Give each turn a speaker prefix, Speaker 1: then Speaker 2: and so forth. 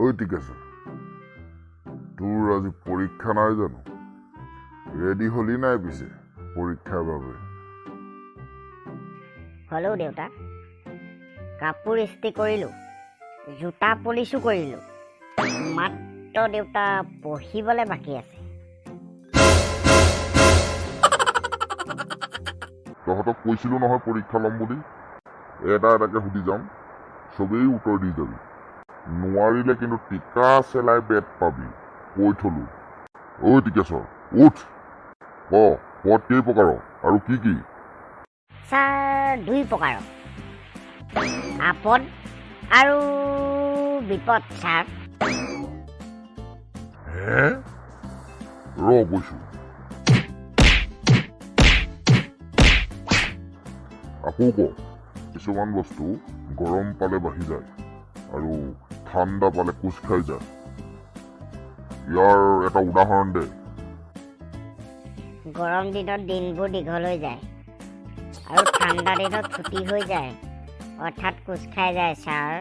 Speaker 1: ঐ টিকেশ্বৰ, তোৰ আজি পৰীক্ষা নাই জানো? ৰেডি হলি নাই পিছে পৰীক্ষাৰ বাবে?
Speaker 2: হ'লেও দেউতা, কাপোৰ ইস্ত্ৰি কৰিলোঁ, জোতা পলিচো কৰিলোঁ, মাত্ৰ দেউতা পঢ়িবলৈ বাকী আছে।
Speaker 1: তহঁতক কৈছিলোঁ নহয় পৰীক্ষা ল'ম বুলি। এটা এটাকে সুধি যাম, চবেই উত্তৰ দি যাবি। নোৱাৰিলে কিন্তু টিকা চেলাই বেট পাবি, কৈ থলো। ঐ টিকেশ্বৰ, উঠ, ক, পদ কেই প্ৰকাৰৰ আৰু কি কি?
Speaker 2: ছাৰ, দুই প্ৰকাৰৰ, আপদ আৰু বিপদ ছাৰ।
Speaker 1: হে, ৰ কৈছো। আকৌ ক, কিছুমান বস্তু গৰম পালে বাঢ়ি যায় আৰু ঠাণ্ডা পালে কোচ খাই যায়, ইয়াৰ এটা উদাহৰণ দে।
Speaker 2: গৰম দিনত দিনবোৰ দীঘল হৈ যায় আৰু ঠাণ্ডা দিনত ছুটি হৈ যায়, অৰ্থাৎ কোচ খাই যায় ছাৰ।